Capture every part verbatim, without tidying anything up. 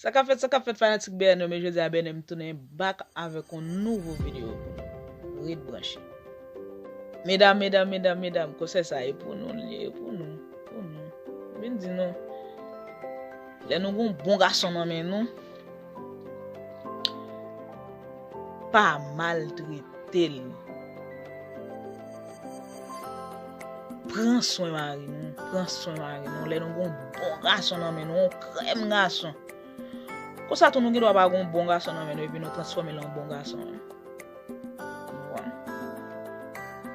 Sa k ap fèt, sa k ap fèt, fanatik B N M, e jodi a B N M tounen back avèk yon nouvo videyo pou nou. Ret branche. Medam, medam, medam, medam, konsèy sa e pou nou, li e pou nou, pou nou. M vin di nou, lè nou gon bon gason nan men nou, pa maltrete l. Pran swen mari nou, pran swen mari nou. Lè nou gon bon gason nan men nou, yon krèm gason. Konsa tou nou gen dwa pa gon bon gason nan men nou epi nou transfòme l an bon gason. Konprann?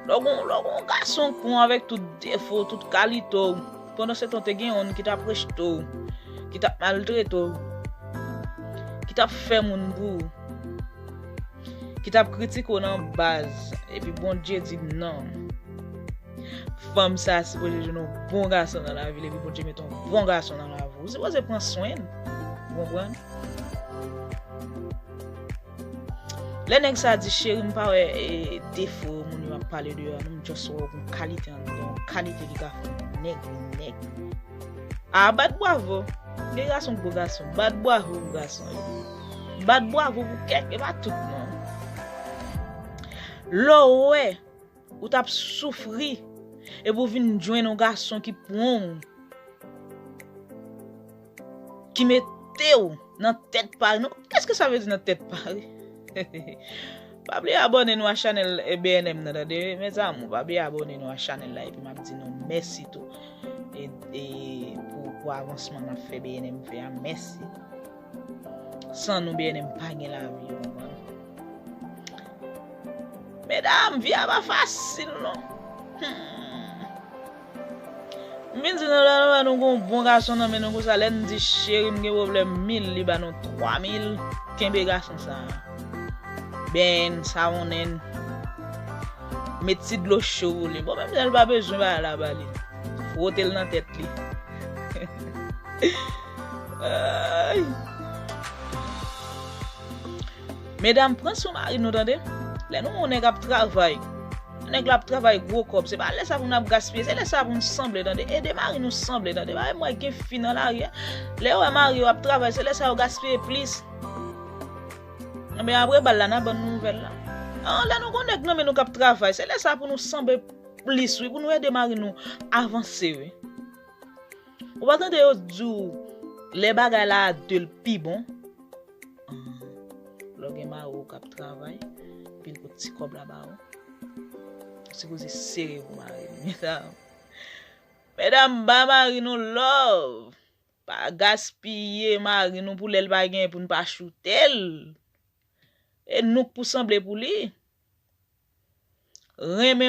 Lè w gon, lè w gon gason kon avèk tout defo, tout kalite w, pandan se tan te gen yonn ki t ap rejte w, ki t ap maltrete w, ki t ap fè moun pou ou, ki t ap kritike w nan baz, epi Bondye di non. Fanm sa a sipoze jwenn yon bon gason nan lavi l, epi Bondye mete yon bon gason nan lavi w. Ou sipoze pran swen l. Ou konprann? Lè nèg sa di, "Cheri, m pa wè, e, defo moun yo ap pale de yo a, non, m just wè w gon kalite anndan, yon kalite ki ka fè yon nèg vin nèg." A, bat bwavo. Gen gason k bo gason. Bat bwavo pou gason yo. Bat bwavo pou kèk, e pa tout, non. Lè w wè ou t ap soufri, epi w vin jwenn yon gason ki pran w, ki mete w nan tèt pa nou. Qu'est-ce que ça veut dire nan tèt pa? Pa bliye abòne nou a chanèl, eh, B N M nan, tande, mes amours. Pa bliye abòne nou a chanèl la, epi m ap di nou mèsi tou. E, e pou, pou avansman n ap fè B N M fè a, mèsi. San nou, B N M pa gen lavi, ou konprann? Medam, vi a pa fasil, non. Hmm. M vin di nou, lè nou wè nou gon bon gason nan men nou konsa, lè n di, "Cheri, m gen pwoblèm mil," li ba nou twa mil, kenbe gason sa a. Benyen l, sawonnen l, met ti dlo cho pou li. Bon, menm jan l pa bezwen bagay la ba li. Fwote l nan tèt li. Ay. Medam, pran swen mari nou, tande. Lè nou wè yon nèg ap travay, nèg la ap travay gwo kòb, se pa lè sa pou n ap gaspiye, se lè sa pou n sanble, tande. Ede mari nou sanble, tande. Pa wè m wè gen fi nan lari a. Lè yo wè mari yo ap travay, se lè sa yo gaspiye plis. Anben, apre bal la, n a ban nou nouvèl la. An, lè nou gon nèg nan men nou k ap travay, se lè sa pou nou sanble plis, wi, pou nou ede mari nou avanse, wi. Ou pa tande yo di w, lè bagay la a de l pi bon? Lè w gen mari w k ap travay, epi l pot ti kòb la ba w, ou sipoze sere pou mari w. Medam, medam, ba mari nou love. Pa gaspiye mari nou pou lè l pa genyen pou n pa choute l. E nou k pou sanble pou li. Renmen